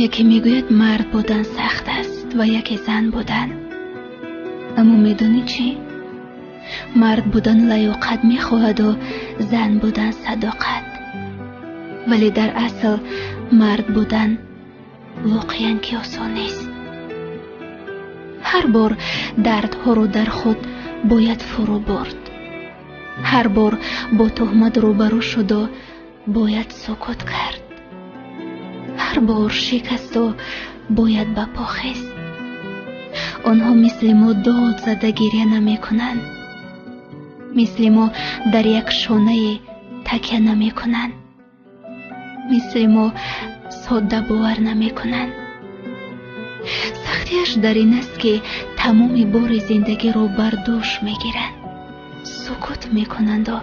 Яке мегӯяд, мард будан сахт аст ва яке зан будан. Аммо медонӣ чӣ? Мард будан лаёқат мехоҳаду зан будан садоқат. Вале дар асл мард будан воқеан ки осон нест. Ҳар бор дардҳоро дар худ бояд фурӯ бурд. Ҳар бор бо туҳмат рӯбарӯ шуду бояд сукут кард. Ҳар бор шикасту бояд ба по хест. Онҳо мисли мо дод зада гиря намекунанд. Мисли мо дар як шонае такя намекунанд. Мисли мо содда бовар намекунанд. Сахтиаш дар ин аст, ки тамоми бори зиндагиро бар дӯш мегиранд, сукут мекунанду